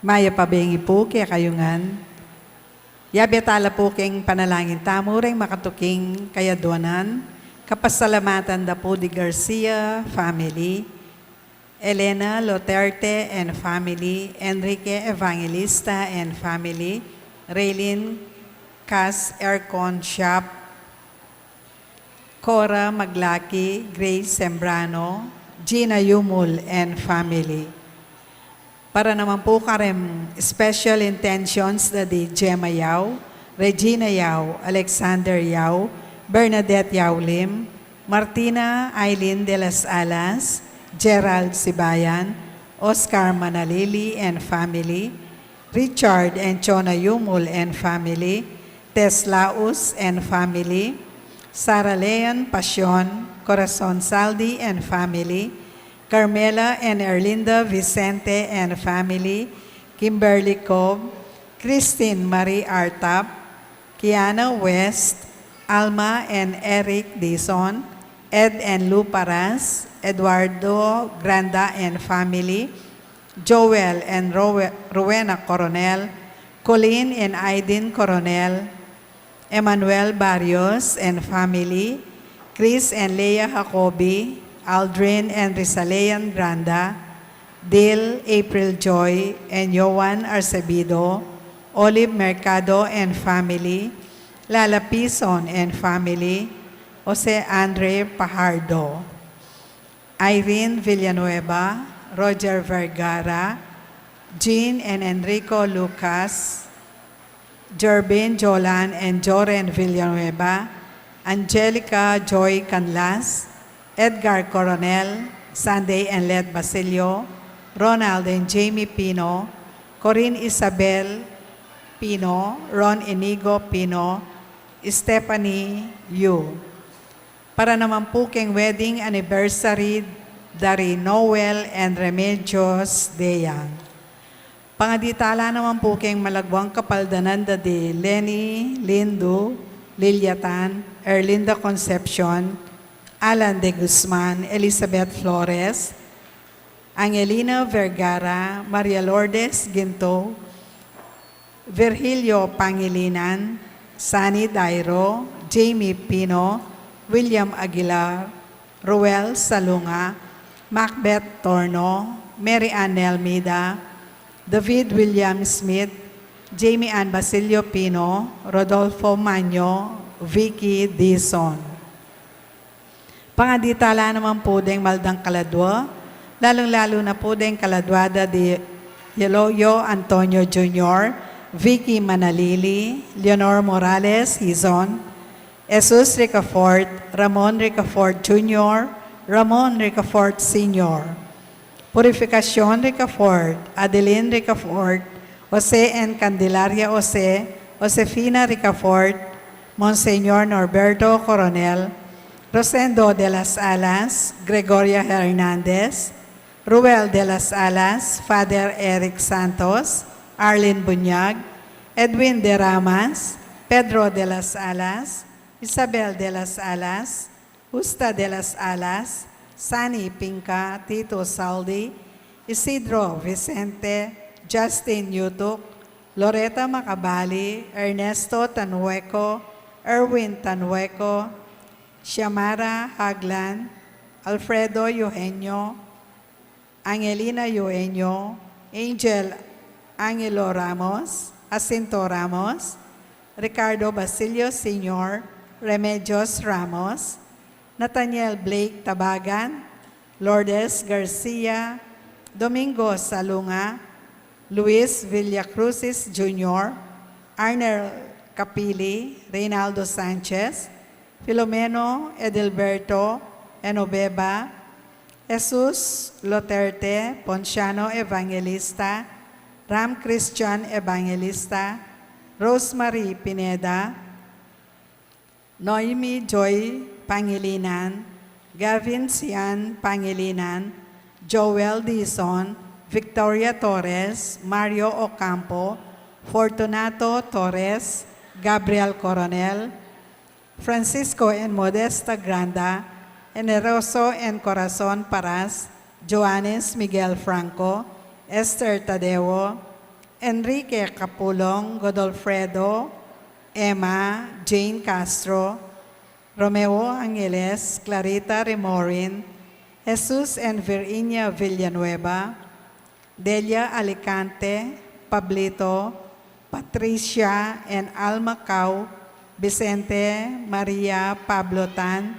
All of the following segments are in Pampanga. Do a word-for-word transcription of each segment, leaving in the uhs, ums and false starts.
Mayap a bengi pu kekayu ngan. Yabe tala pu king panalangin tamu reng makatuking kayadwanan. Kapasalamatan da pu di Garcia family, Elena Loterte and family, Enrique Evangelista and family, Raylene Cas Aircon Shop, Cora Maglaki, Grace Sembrano, Gina Yumul and family. Para naman pu kareng special intentions da di Gemma Yao, Regina Yao, Alexander Yao, Bernadette Yao Lim, Martina Aileen de las Alas, Gerald Sibayan, Oscar Manalili and family, Richard and Chona Yumul and family, Teslaus and family, Sara Leon Pasion, Corazon Saldi and family, Carmela and Erlinda Vicente and family, Kimberly Cobb, Christine Marie Artap, Kiana West, Alma and Eric Dizon, Ed and Lou Paras, Eduardo Granda and family, Joel and Rowe-, Rowena Coronel, Colleen and Aiden Coronel, Emmanuel Barrios and family, Chris and Leah Jacobi, Aldrin and Rizalean Granda, Dil, April Joy, and Joan Arcebido, Olive Mercado and family, Lala Pison and family, Jose Andre Pajardo, Irene Villanueva, Roger Vergara, Jean and Enrico Lucas, Jervin Jolan and Joren Villanueva, Angelica Joy Canlas, Edgar Coronel, Sunday and Let Basilio, Ronald and Jamie Pino, Corinne Isabel Pino, Ron Inigo Pino, Stephanie Yu. Para naman pu keng wedding anniversary da ri Noel and Remedios Deyang. Pangadi tala naman pu keng malagwang kapaldanan da di Lenny, Lindu, Liliatan, Erlinda Concepcion, Alan de Guzman, Elizabeth Flores, Angelina Vergara, Maria Lourdes Ginto, Virgilio Pangilinan, Sunny Dairo, Jamie Pino, William Aguilar, Ruel Salunga, Macbeth Torno, Mary Ann Nelmida, David William Smith, Jamie Ann Basilio Pino, Rodolfo Manyo, Vicky Dizon. Pangadi tala naman pu deng maldang kaladwa, lalung-lalu na pu deng kaladwa da di Yeloyo Antonio Junior, Vicky Manalili, Leonor Morales Hizon, Jesus Ricafort, Ramon Ricafort Junior, Ramon Ricafort Senior. Purificacion Ricafort, Adeline Ricafort, Jose and Candelaria Jose, Josefina Ricafort, Monseñor Norberto Coronel, Rosendo de las Alas, Gregoria Hernandez, Ruel de las Alas, Father Eric Santos, Arlene Buñag, Edwin de Ramas, Pedro de las Alas, Isabel de las Alas, Justa de las Alas, Sani Pinca, Tito Saldi, Isidro Vicente, Justin Yutuk, Loreta Macabali, Ernesto Tanueco, Erwin Tanueco, Xiamara Haglan, Alfredo Eugenio, Angelina Eugenio, Angel Angelo Ramos, Jacinto Ramos, Ricardo Basilio Senior, Remedios Ramos, Nathaniel Blake Tabagan, Lourdes Garcia, Domingo Salunga, Luis Villacrucis Junior, Arnel Capili, Reynaldo Sanchez, Filomeno Edelberto Enobeba, Jesus Loterte, Ponciano Evangelista, Ram Christian Evangelista, Rosemary Pineda, Noemi Joy Pangilinan, Gavin Sian Pangilinan, Joel Dizon, Victoria Torres, Mario Ocampo, Fortunato Torres, Gabriel Coronel, Francisco and Modesta Granda, Generoso and Corazon Paras, Johannes Miguel Franco, Esther Tadeo, Enrique Capulong, Godolfredo, Emma, Jane Castro, Romeo Angeles, Clarita Remorin, Jesus and Virginia Villanueva, Delia Alicante, Pablito, Patricia and Alma Cau, Vicente, Maria, Pablo Tan,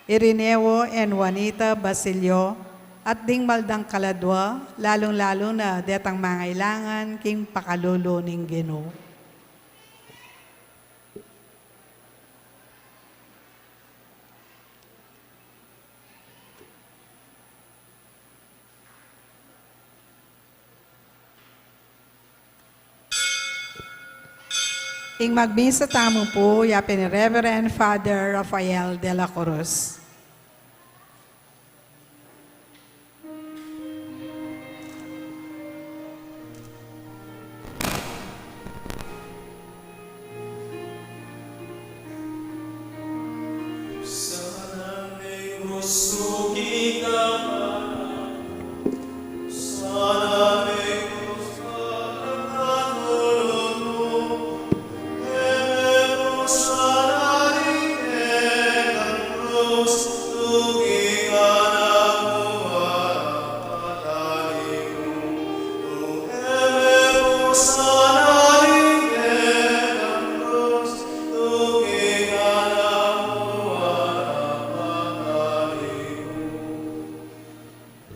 Irineo and Juanita Basilio, at ding mabaldang kaladwa, lalung-lalu na detang mangailangan king pakalulu ning Ginu. Ing magmisa tamu pu, yapin ni Reverend Father Rafael de la Cruz.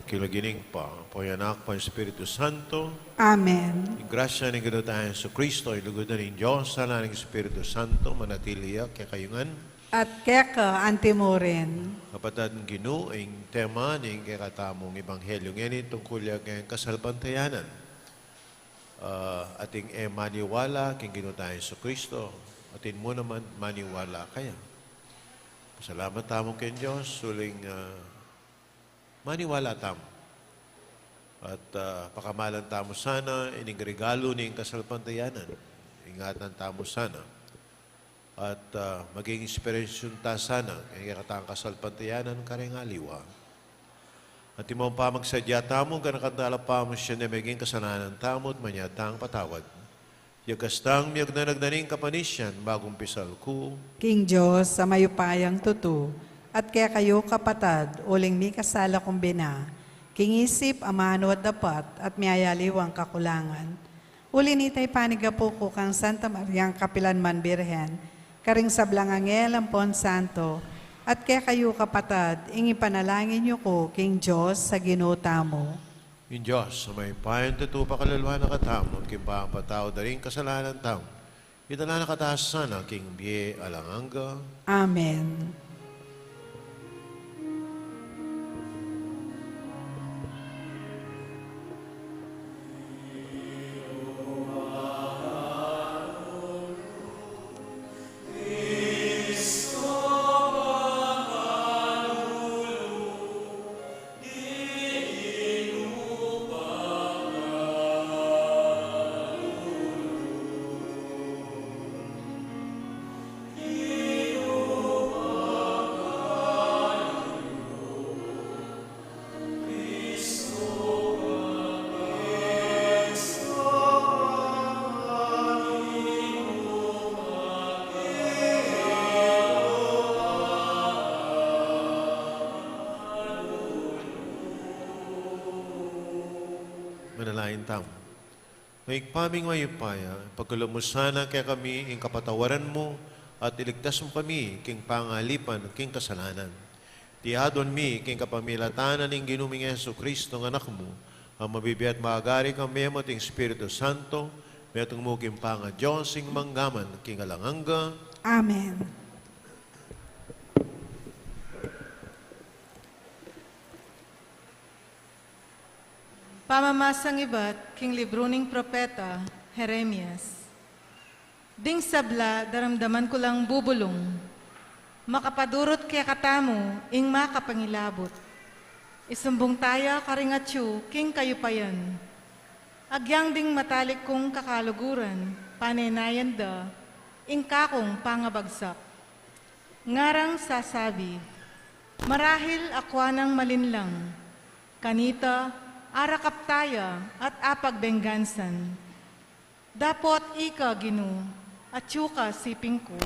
King lagyu ning Ibpa, ampo ning Anak, ampo ning Espiritu Santo. Amen. Ing grasya ning Ginu tang Jesucristo, ing lugud na ning Dios, sana ning Espiritu Santo, manatili ya kekayu ngan. At keka antimurin. Kapatad king Ginu, ing tema ning kekatamung ebanghelyo ngeni tungkul ya king kasalpantayanan. Ah, atin e maniwala king Ginu tang Jesucristo, atin mu naman maniwala kaya. Pasalamat tamu king Dios, uling, ah, maniwala tamu. At, ah, pakamalan tamu sana ining regalu ning kasalpantayanan. Ingatan tamu sana. At, ah, maging inspirasyon ta sana king kekatang kasalpantayanan karing aliwa. At ing pamagsadya tamu, ganakan tala pamu siya na maging kasalanan tamu at manyatang patawad. Yakas tang miyagdanag na ning kapanisian, magumpisal ku king Dios a mayupayang tutu, at kekayu kapatad, uling mikasala kung bina, king isip, amanu at dapat, at miyayaliwang kakulangan. Uli nita, ipanigapu ku kang Santa Mariang kapilan man Birhen, karing sablang anghel ampon santo, at kekayu kapatad, ing ipanalangin yu ku king Dios a Ginu tamu. Ing Dios a mayupayang tutu pakalulwan na katamu, at king pamapatawad da ring kasalanan tamu, itala na katamu sana king bie alang angga. Amen. Manalangin tamu. Ibpa ming mayupaya, pagkalub mu sana kekami ing kapatawaran mu at iligtas mu kami king pangalipan king kasalanan. Iti adwan mi king kapamilatan ning Ginu ming Jesucristo, ing Anak mu, a mabibie at magari kambe mu at ing Espiritu Santo, metung mu king pangaDios ing mangga man king alang angga. Amen. Pamamasang ibat king libru ning propeta Jeremias. Ding sabla daramdaman ku lang bubulung, makapadurut kekatamu ing makapangilabut. Isumbung taya karing atyu king kayupayan. Agyang ding matalik kung kakaluguran, panenayan da ing kakung pangabagsak. Ngarang sasabi, marahil akwa nang malinlang. Kanita, arakap taya at apagbenggansan. Dapot ika, Ginu, atyu ka siping ku,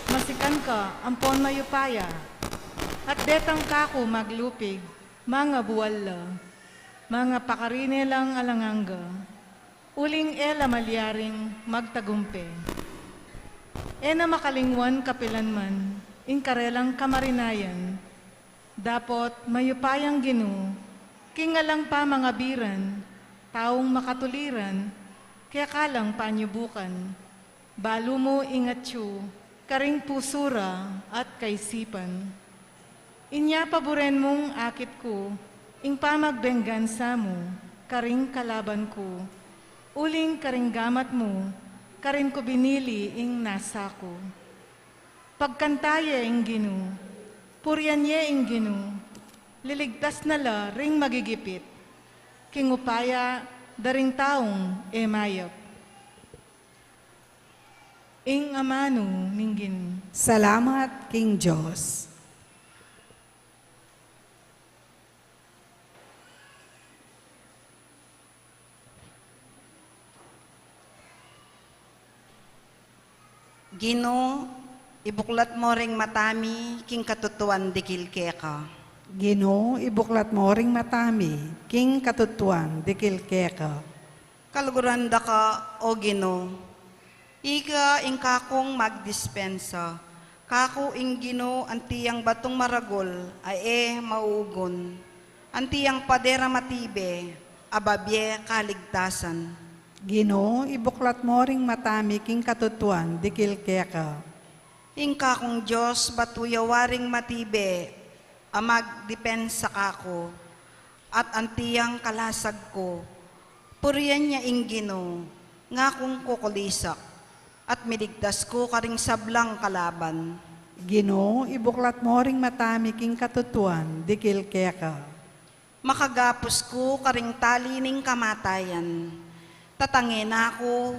masikan ka ampon mayupaya, at detang kaku maglupig, mangabual la, mangapakarine lang alang angga, uling e la malyaring magtagumpe. E na makalingwan kapilanman ing karelang kamarinayan. Dapot mayupayang Ginu, king alang pamangabiran, taung makatuliran, keka lang panyubukan. Balu mu ing atyu karing pusu ra at kaisipan. Inya paburen mung akit ku ing pamagbenggansa mu karing kalaban ku, uling karing gamat mu karin ku binili ing nasa ku. Pagkanta ye ing Ginu, purian ye ing Ginu, liligtas na la ring magigipit, king upaya da ring taung e mayap. Ing amanu ning Ginu. Salamat king Dios. Ginu, ibuklat mo ring mata mi king katutuan dikil keka. Ginu, ibuklat mo ring mata mi king katutuan dikil keka. Kaluguran da ka, O Ginu. Ika ing kakung magdispensa. Kaku ing Ginu anti yang batung maragul a e mauugun. Anti yang pader a matibe a babie kaligtasan. Ginu, ibuklat mo ring mata mi king katutuan dikil keka. Ing kakung Dios batu ya waring matibe a magdipensa kaku, at anti yang kalasag ku. Purian ya ing Ginu, ngakung kukulisak, at miligtas ku karing sablang kalaban. Ginu, ibuklat mo ring mata mi king katutuan dikil keka. Makagapus ku karing tali ning kamatayan. Tatange na ku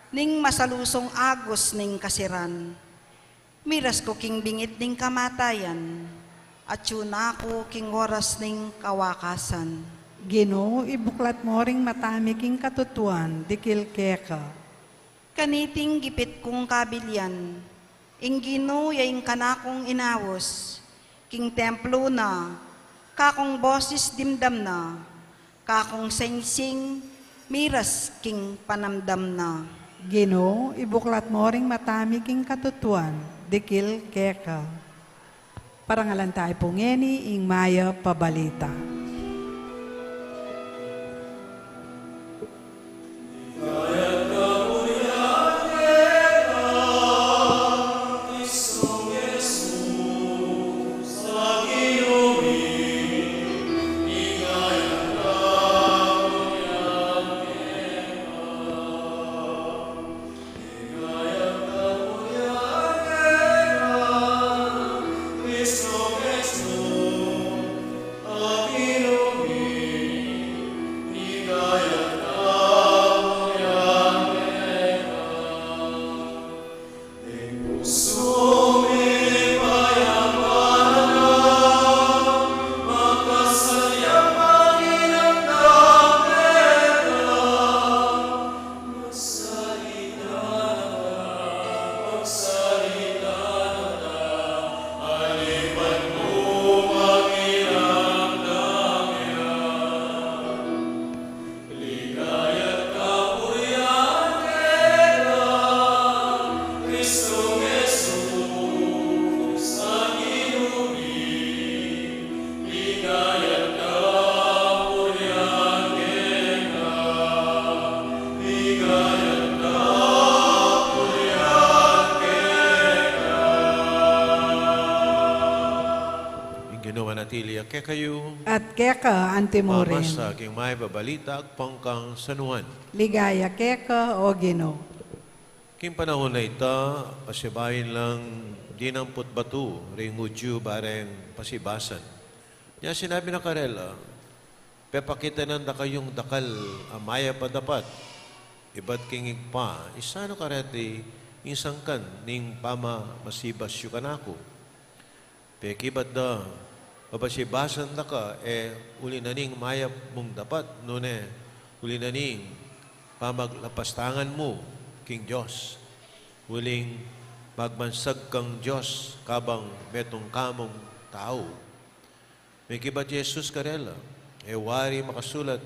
ning masalusung agus ning kasiran. Miras ku king bingit ning kamatayan, atyu na ku king oras ning kawakasan. Ginu, ibuklat mo ring mata mi king katutuan dikil keka. Kaniting gipit kung kabilian, ing Ginu ya ing kanakung inaus, king templu na, kakung bosis dimdam na, kakung singsing miras king panamdam na. Ginu, ibuklat mo ring mata mi king katutuan dikil keka. Parangalan tayu pu ngeni ing mayap a balita. Ing Ginu manatili ya kekayu. At keka antimurin. Mabasa king mayap a balita agpang kang San Juan. Ligaya keka, O Ginu. King panaun a ita, pasibayu lang dinamput batu ring Judio bareng pasibasan. Nya sinabi na karela, Pepakitanan da kayung dakal a mayap a dapat ibat king Ibpa, isanu kareti ing sangkan ning pamamasibas yu kanaku? Pekibat da, Papasibasan da ka, e uli na ning mayap mung dapat, nune uli na ning pamaglapastangan mu king Dios, uling magmansag kang Dios kabang metung ka mung tau. Mekibat i Jesus karela, E wari makasulat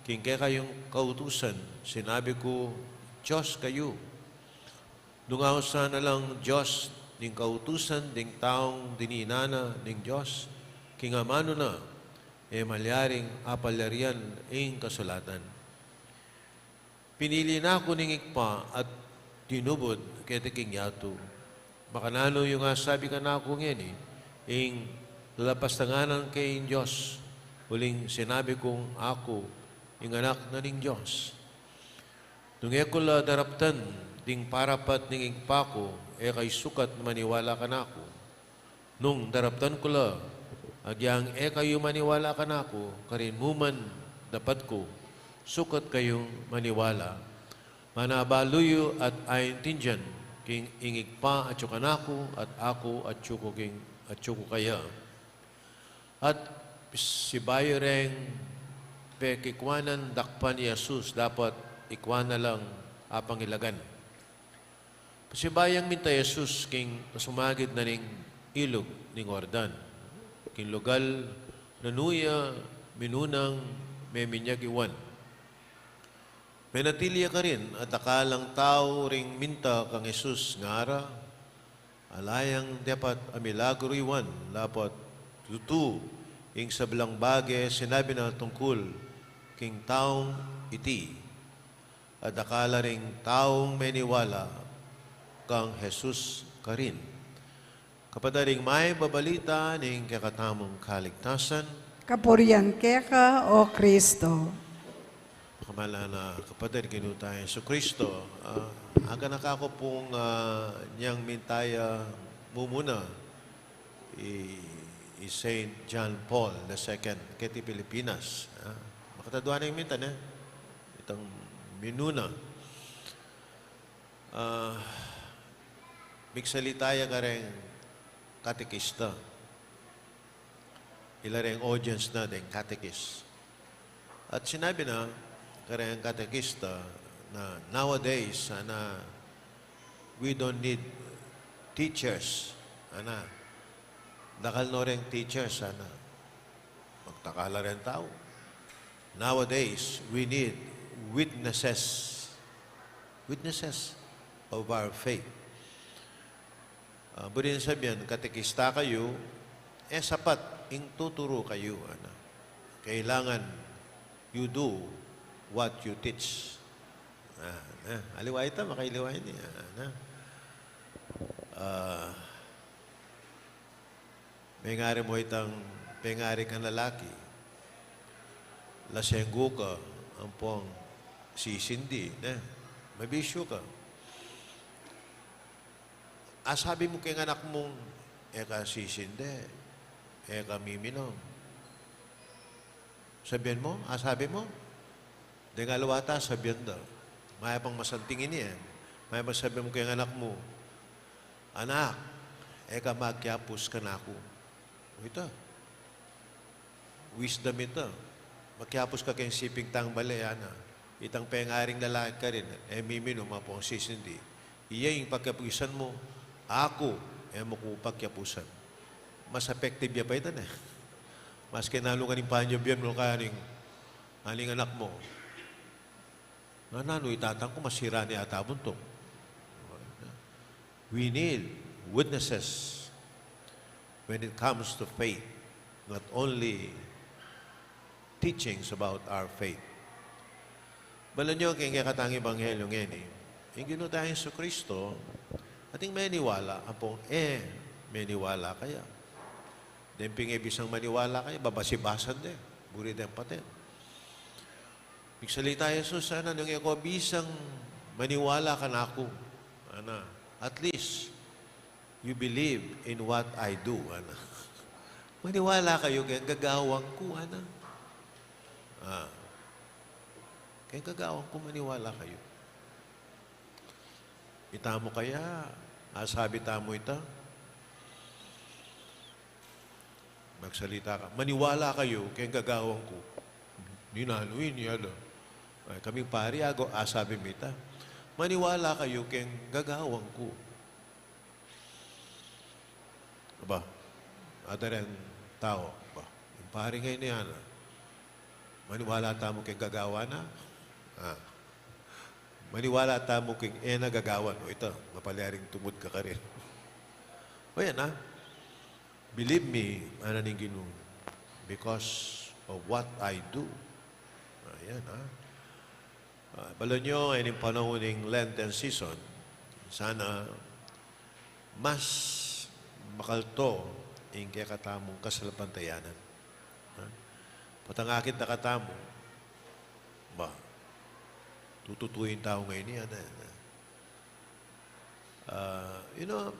king kekayung kautusan, 'Sinabi ku, Dios kayu'? Nung ausan na lang Dios ning kautusan ding taung dininan na ning Dios king amanu na, e malyaring apalyarian ing kasulatan. Pinili na ku ning Ibpa at tinubud keti king yatu. Makananu yung asabi kanaku ngeni, ing lalapastangan ke ing Dios, uling sinabi kung aku ing anak na ning Dios. Nung e ku la daraptan ding parapat ning Ibpa ku, e kayu sukat maniwala kanaku. Nung daraptan ku la, agyang e kayu maniwala kanaku, karin mu man dapat ku sukat kayung maniwala. Manabalu yu at aintindian king ing Ibpa atyu kanaku, at aku atyu ku king, atyu ku kaya. At pasibayu reng pekikwanan dakpan i Jesus, dapat ikwan na lang apangilagan. Pasibayu yang minta i Jesus king pasumagid na ning ilug ning Jordan, king lugal na nu ya minunang meminyag i Juan. Menatili ya karin at dakal lang tau ring minta kang Jesus, ngara, ala yang dapat a milagru i Juan, lapot tutu ing sablang bage sinabi na tungkul king taung iti. At dakal la ring taung meniwala kang Jesus karin. Kapatad, ing mayap a balita ning kekatamung kaligtasan. Kapurian keka, O Kristo. Kamalan a kapatad, Ginu taya Jesucristo, ah, aganaka ku pung, ah, nyang minta ya mumuna i, i Saint John Paul the Second keti Pilipinas, ah. Makatadua na ing minta ne, itang minuna. Ah, migsalita ya kareng katekista. Ila reng audience na deng katekis. At sinabi na kareng katekista na nowadays, ana, we don't need teachers. Ana, dakal no reng teachers, ana. Magtakal la reng tau. Nowadays, we need witnesses. Witnesses of our faith. Ah, buri nang sabian, katekista kayu, e sapat ing tuturu kayu, ana. Kailangan you do what you teach. Ah, na. Aliwa ita, makailiwa ini, ana. Ah, mengari mo itang pengari kang lalaki. Lasenggu ka, ampong sisindi, ne? Mabisyu ka. Asabi mu keng anak mung, e ka sisindi, e ka miminum. Sabian mu, asabi mu, deng aliwa ta, sabian da. Mayap a masanting ini, e. Mayap a sabian mu keng anak mu, "Anak, e ka makiapus kanaku." Ita. Wisdom ita. Makiapus ka keng siping tang bale, ana. Itang pengaring lalaki karin, e miminum, ampong sisindi. Iya ing pakiapusan mu, aku, e mu ku pakiapusan. Mas effective ya pa ita, ne? Maski nanu kang panyabian mu karing, karing anak mu. Nanu, nanu, i tatang ku masira ne yata buntuk. We need witnesses when it comes to faith, not only teachings about our faith. Balamu yu, keng kekatang ebanghelyu ngeni, ing Ginu tang Jesucristo, ating meniwala, ampong e meniwala kaya. Deng pin e bisang maniwala kaya, babasi-basan de, buri deng patid. Migsalita i Jesus, ana, nung e ko bisang maniwala kanaku, ana, at least you believe in what I do, ana. Maniwala kayu keng gagawan ku, ana. Ah. Keng gagawan ku maniwala kayu. Ita mu kaya, asabi tamu ita? Magsalita ka. Maniwala kayu keng gagawan ku. Ninanu ini, ala. Ay, kaming pari, ago, asabi mi ta, "Maniwala kayu keng gagawan ku." Aba, ada reng tau, ba, ing pari ngeni, ana, "Maniwala tamu keng gagawan na?" Ah. "Maniwala tamu keng e na gagawan." O, ita, mapalyaring tumud ka karin. O, yan, ah. "Believe me," ana ning Ginu, "because of what I do." Ayan, ah. Ah, balu yu, ining panaun ning Lenten season, sana mas makalto ing kekatamung kasalpantayanan. Ha? Patangakit na katamu, ba, tututuin tau ngeni, ano, ano. Uh, you know,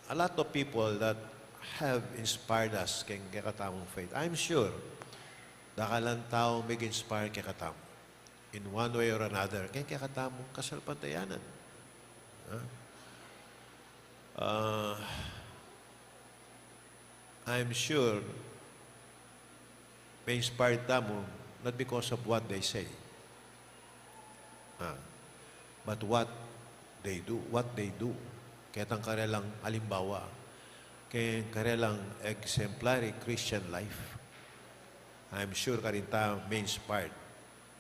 a lot of people that have inspired us keng kekatamung faith. I'm sure, dakalan tau mig-inspire kekatamu in one way or another, keng kekatamung kasalpantayanan. Ha? Uh, I'm sure ma-inspire tamu, not because of what they say, ah, but what they do, what they do. Ketang karelang alimbawa, keng karelang exemplary Christian life. I'm sure karin ta ma-inspire.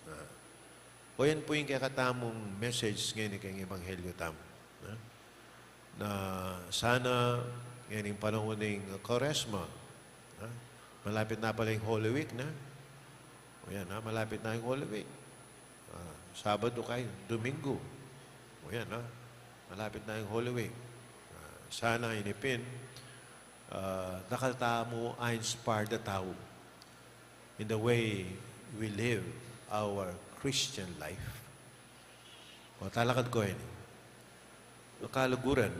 Ah. O, yan pu ing kekatamung message ngeni keng ebanghelyo tamu, ha? Na sana ngening panaun ning Kwaresma, ha? Malapit na pala ing Holy Week, na? O yan, ha? Malapit na ing Holy Week. Ah, Sabado kaya Domingo. O yan, ha? Malapit na ing Holy Week. Ah, sana ini pin, ah, dakal tamu a-inspire da tau in the way we live our Christian life. O, talakad ko ini. Kaluguran,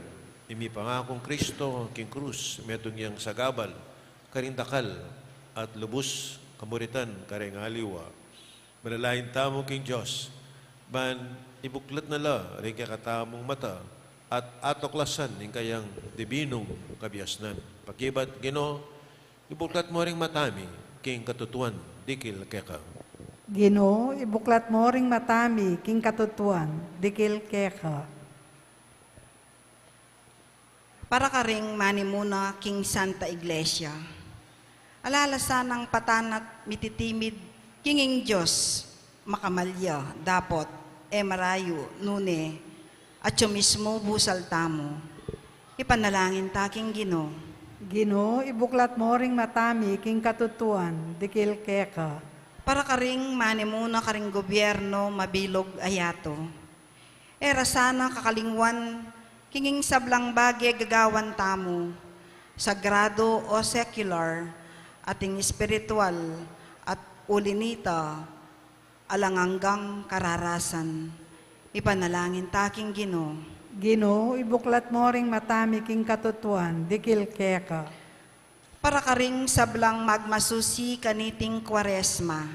ing mipangakung Kristo king krus, metung yang sagabal karing dakal at lubus kamuritan kareng aliwa. Manalangin tamu king Dios, ban ibuklat na la ring kekatamung mata at atuklasan ing kayang dibinung kabiasnan. Pakibat, Ginu, ibuklat mu ring mata mi king katutuan dikil keka. Ginu, ibuklat mu ring mata mi king katutuan dikil keka. Para karing manimuna king Santa Iglesia. Ala la sanang patanat mititimid king ing Dios makamalya, dapot, e marayu, nune, atyu mismu busal tamu. Ipanalangin ta king Ginu. Ginu, ibuklat mu ring mata mi king katutuan dikil keka. Para karing manimuna karing gobyerno mabilug a yatu. E ra sana kakalingwan king ing sablang bage gagawan tamu, sagrado o secular, ating espiritual, at uli nita, alang anggang kararasan. Ipanalangin ta king Ginu. Ginu, ibuklat mu ring mata mi king katutuan dikil keka. Para karing sablang magmasusi kaniting Kwaresma.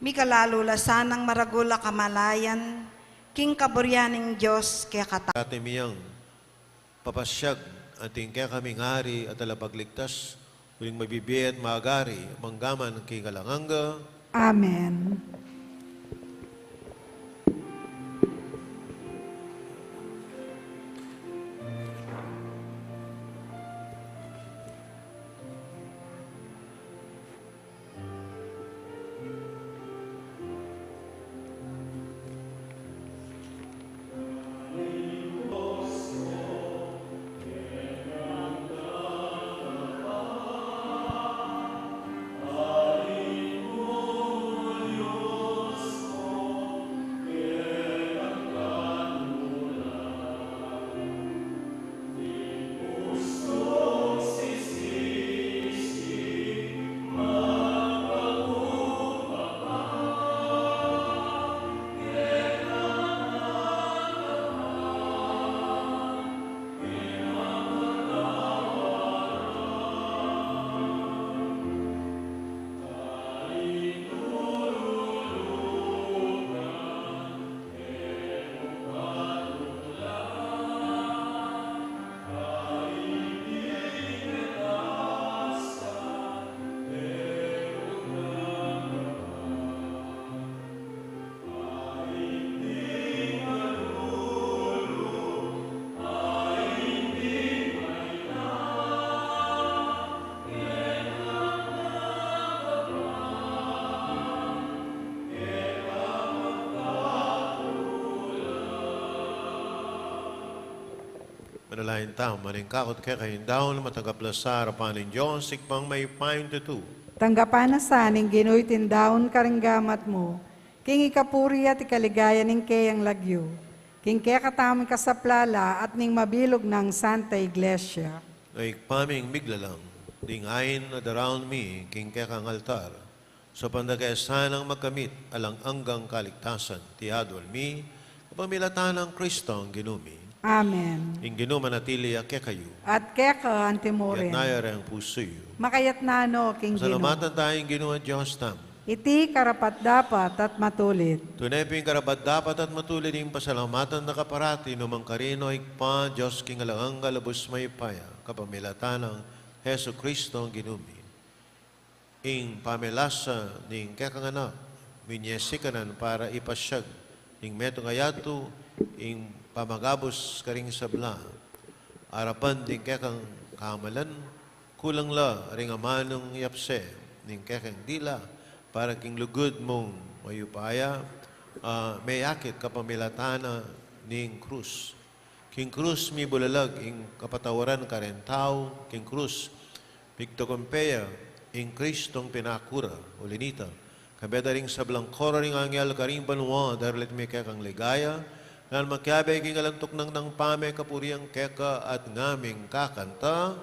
Mikalalu la sanang maragul a kamalayan king kaburian ning Dios kekatamu. Kati miyang papasyag anting kekaming Ari at Talapagligtas, uling mabibie at magari, mangga man king alang angga. Amen. Manalangin tamu. Maningkakut keka ing daun, matanggap la sa arapan ning Dios, Ibpang mayupayang tutu. Tanggapan na sa ning Ginu iting daun karing gamat mu, king ikapuri at ikaligaya ning keyang lagyu, king kekatamung kasaplalan at ning mabilug nang Santa Iglesia. O Ibpa ming miglalang, ding ain a daraun mi king kekang altar, saupan da ke sanang magkamit alang anggang kaligtasan, iti adwal mi, kapamilatan nang Kristong Ginu mi. Amen. Ing Ginu manatili ya kekayu. At keka antimurin. Itas yu reng pusu yu. Makaitas no king Ginu. Pasalamatan taya ing Ginu a Dios tamu. Iti karapat-dapat at matulid. Tune pin karapat-dapat at matulid ing pasalamatan da ka parati, nu man karin, o Ibpa, Dios king alang angga, lubus mayupaya, kapamilatan nang Jesucristo Ginu mi. Ing pamelasa ning kekang Anak, minie sikanan para ipasiag ning metung a yatu, ing pamagabus karing sabla, arapan ding kekang kamalan, kulang la ring amanung yapse ning kekang dila, para king lugud mung mayupaya, ah, meyakit kapamilatan na ning krus. King krus mibulalag ing kapatawaran karing tau, king krus pigtagumpayan ing Kristong pinakura, uli nita, kambe da ring sablang koro ring anghel karing banua, daralit mi kekang ligaya, ngan makiabe king alang tuknang nang pamikapurian keka at ngaming kakanta.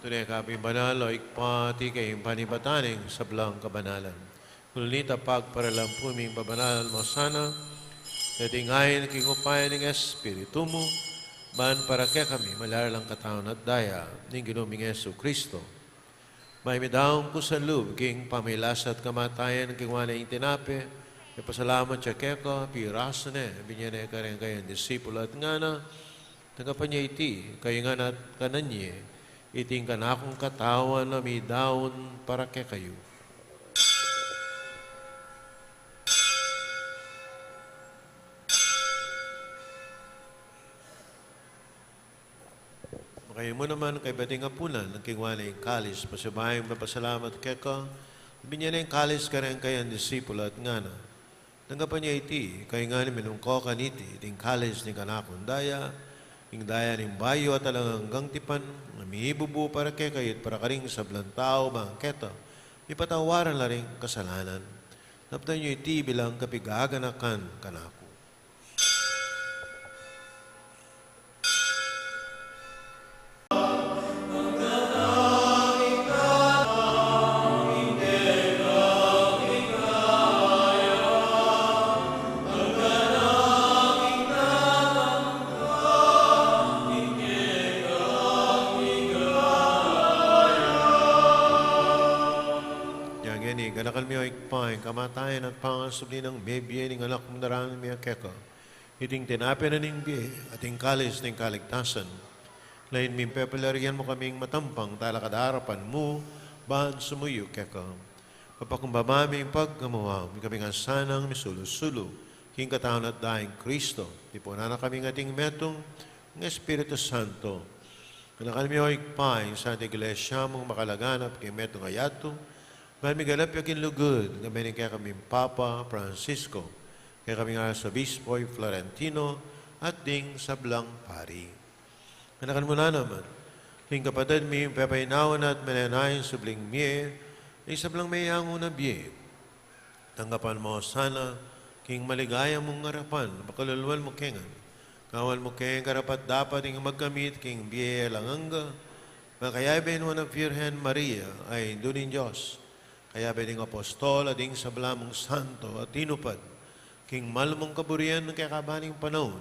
Tune ka pin banal, o Ibpa, iti ing panibatan ning sablang kabanalan. Uli nita pagparalan pu ming pabanalan mu sana, ding ain king upaya ning Espiritu mu, ban para kekami maging katawan at daya ning Ginu ming Jesucristo. Mayap mi daun kusang lub king pamilasa at kamatayan, kinua ne ing tinape, mipasalamat ya keka, pirasu ne, binie ne kareng kayang disipulu at ngana, tanggapan ye iti, kayu ngan at kanan ye, iti ing kanakung katawan a midaun para kekayu. Makayabe mu naman, kaybat ning apunan, kinua ne ing kalis, pasibayu mipasalamat keka, binie ne ing kalis kareng kayang disipulu at ngana, tanggapan ye iti, kayu ngan minum ko kaniti, iti ing kalis ning kanakung daya, ing daya ning bayu at alang anggang tipan, a mibubu para kekayu at para karing sablang tau, bang keta mipatawaran la ring kasalanan. Daptan yu iti bilang kapaganakan kanaku. Ngeni, ganakan mi, o Ibpa, ing kamatayan at pangasubli nang mebie ning Anak mung daraun mi keka. Iting tinape na ning bie, at ing kalis ning kaligtasan. Lalu ming pepalarian mu kaming matampang talakad king arapan mu, ban sumuyu keka. Papakumbaba ming pagkamuha, ikami ngan sanang misulu-sulu king katawan at daya nang Kristo. Tipunan na kaming ating metung ning Espiritu Santo. Ganakan mi, o Ibpa, ing Santa Iglesia mung makalaganap king metung a yatu, ban miganap ya king lugud, kambe ning kekaming Papa Francisco, kekaming Arzobispo Florentino, at ding sablang pari. Ganakan mu na naman ring kapatad ming pepainawa na at menenaya ing subling mie, ing sablang meyangu na bie. Tanggapan mu sana king maligaya mung arapan, pakaluluan mu ke ngan. Gawan mu keng karapat-dapat ing magkamit king bie alang angga, makayabe ning Nuan a Virgen Maria, a Indu ning Dios, kayabe ding apostol at ding sabla mung santo a tinupad, King malmung kaburian keka abaning panaun,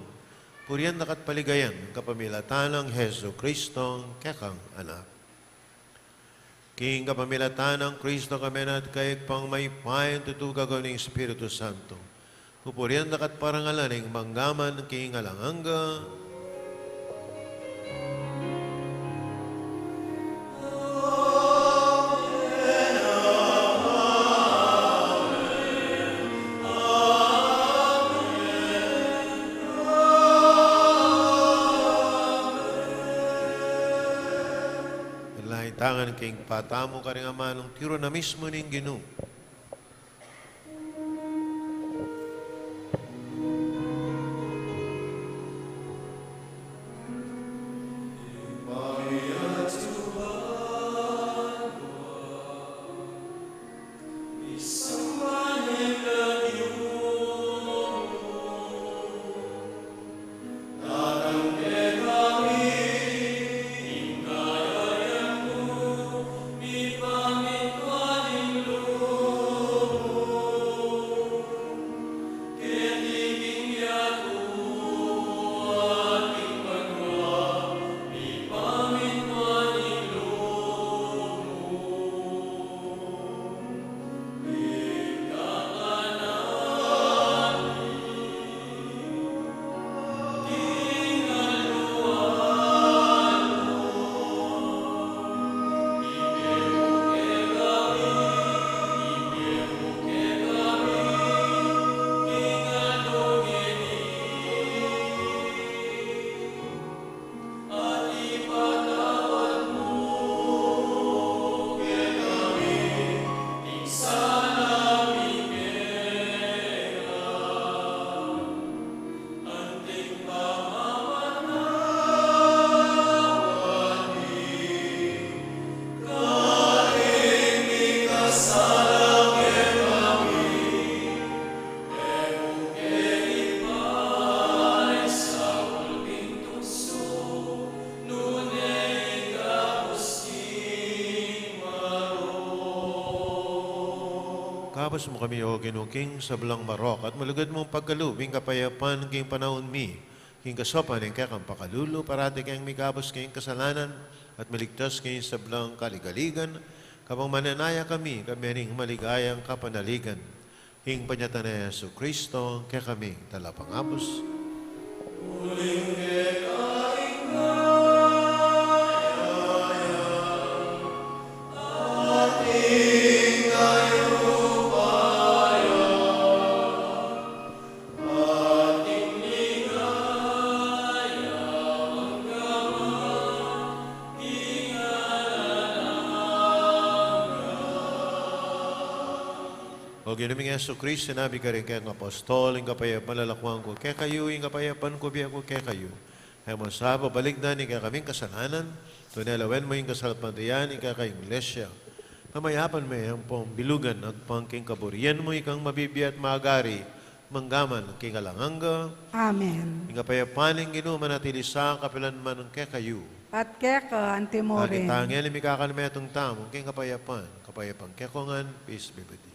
purian daka at paligayan kapamilatan nang Jesucristo kekang Anak. King kapamilatan nang Cristo, kami na at kayu, pang mayupayang tutu, gagawan ning Espiritu Santo, pupurian daka at parangalan ing mangga man king alang angga. Manalangin tamu king patamu karing amanung tiru na mismu ning Ginu. Kabus mu kami, O Ginu, king sablang marok, at malugud mung pagkalub ing kapayapan king panaun mi, king kasaupan ning kekang pakalulu, parati keng mikabus king kasalanan, at miligtas king sablang kaligaligan, kabang manenaya kami, kami ning maligayang kapanaligan. King panyatang nang Jesucristo, kekaming talapangabus. O Ginu ming Jesucristo, sinabi mu karing kekang apostol, ing kapayapan lalakuan ku kekayu, ing kapayapan ku bie ku kekayu. E mu sa pabalikdan ing kekaming kasalanan, nune lawen mu ing kasalpantayanan ning kekang Iglesia. Pamayapan me ampong bilugan agpang king kaburian mu, ikang mabibie at magari mangga man king alang angga. Amen. Ing kapayapan ning Ginu manatili sa kapilan man kekayu. At keka anti mu rin. Itang ngeni mikakanmetung tamu king kapayapan, kapayapan keko ngan, peace be with you.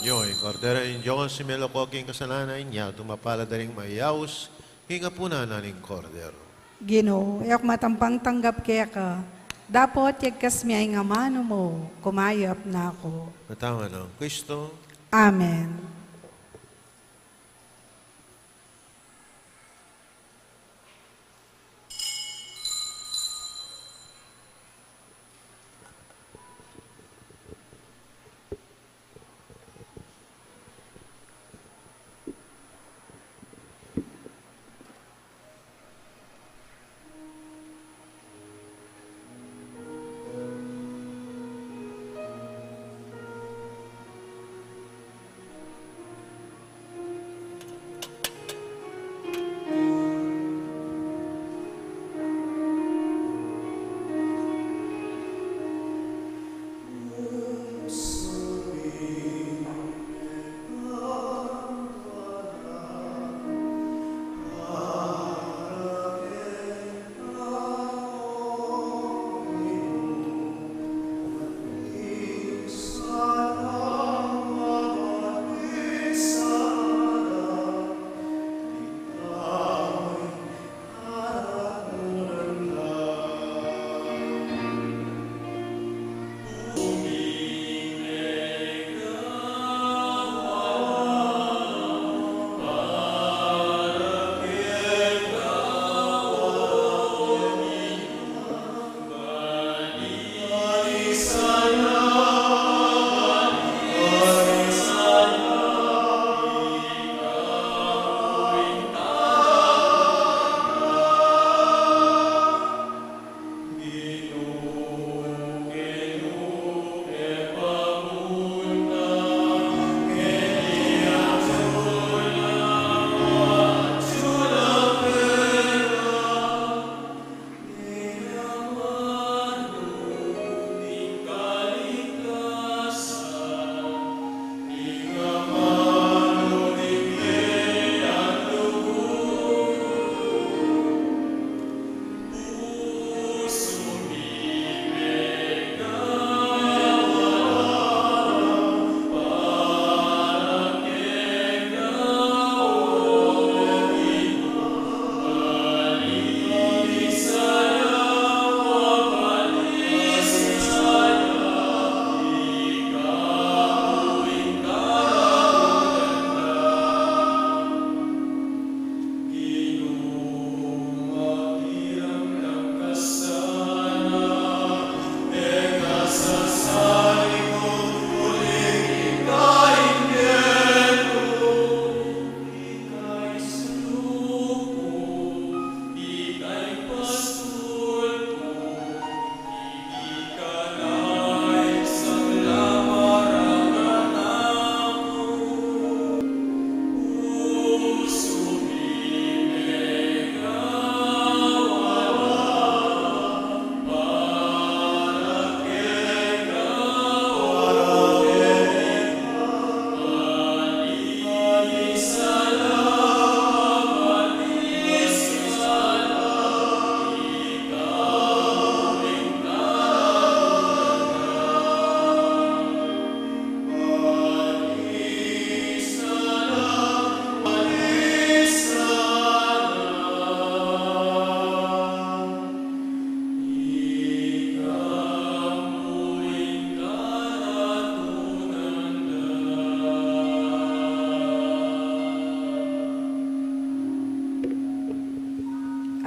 Io, ing Kordero ning Dios, a mialako king kasalanan ning yatu, mapalad a ring mayaus king apunan na ning Kordero. Ginu, e ku matampang tanggap keka, dapot yagkas mu ing amanu mu, kumayap na ku. Katawan nang Kristo. Amen.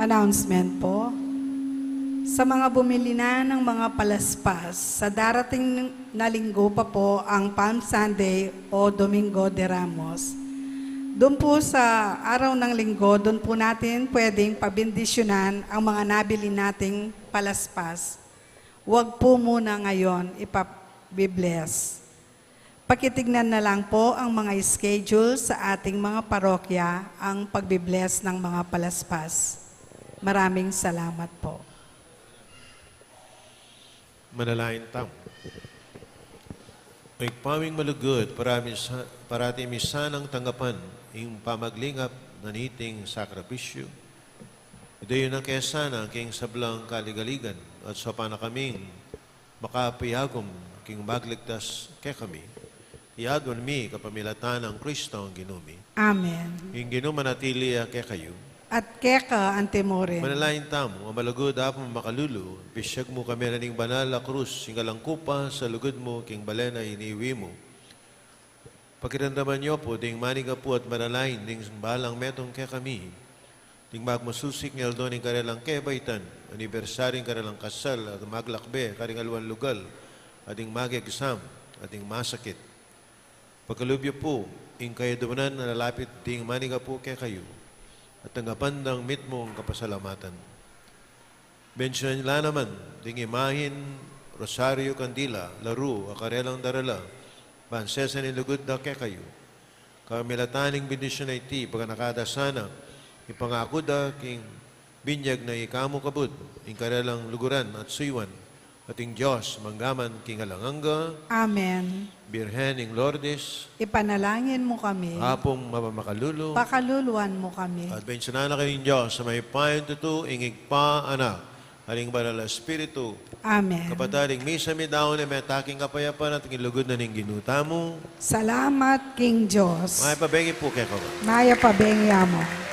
Announcement po. Sa mga bumili na ng mga palaspas, sa darating na linggo pa po ang Palm Sunday o Domingo de Ramos. Doon po sa araw ng linggo, doon po natin pwedeng pabindisyonan ang mga nabili nating palaspas. Huwag po muna ngayon ipabibless. Pakitignan na lang po ang mga schedule sa ating mga parokya ang pagbibless ng mga palaspas. Maraming salamat po. Manalangin tamu. Ibpa ming malugud, parati mi sa-, parati mi sanang tanggapan ing pamaglingap na niting sakripisyu. Idayun na ke sana king sablang kaligaligan, at saupan na kaming makapayagum king magligtas kekami. Iyaduan mi kapamilatan nang Kristong Ginu mi. Amen. Ing Ginu manatili ya kekayu. At keka antimurin. Manalangin tamu. A malugud Apung makalulu, pisyag mu kami na ning banal a krus, ing kalang kupa sa lugud mu king balen a iniwi mu. Pakiramdaman yu pu ding manigapu at manalangin ding balang metung kekami, ding magmasusik ning aldo ning karelang kebaitan, anibersaryu ning karelang kasal, at maglakbe karing aliwang lugal, at ding magegsam, at ding masakit. Pakalub yu pu ing kayaduanan a lalapit ding manigapu kekayu, at tanggapan dang mitmung kapasalamatan. Bendisyunan la naman ding imahin, rosaryu, kandila, laru a karelang darala, ban sese ning lugud da kekayu. Kapamilatan ning bendisyun a iti, paganaka da sana ing pangaku da king binyag na ika mu kabud, ing karelang luguran at suyuan, at ing Dios manggaman king alang angga. Amen. Birhen ning Lourdes, ipanalangin mu kami. Apung mapamakalulu, pakaluluan mu kami. At bendisyunan na kayu ning Dios a mayupayang tutu, ing Ibpa, Anak, at ing Banal a Espiritu. Amen. Kapatad, ing misa mi daun e mete king kapayapan at king lugud na ning Ginu tamu. Salamat king Dios. Mayap a bengi pu kekayu. Mayap a bengi, Among.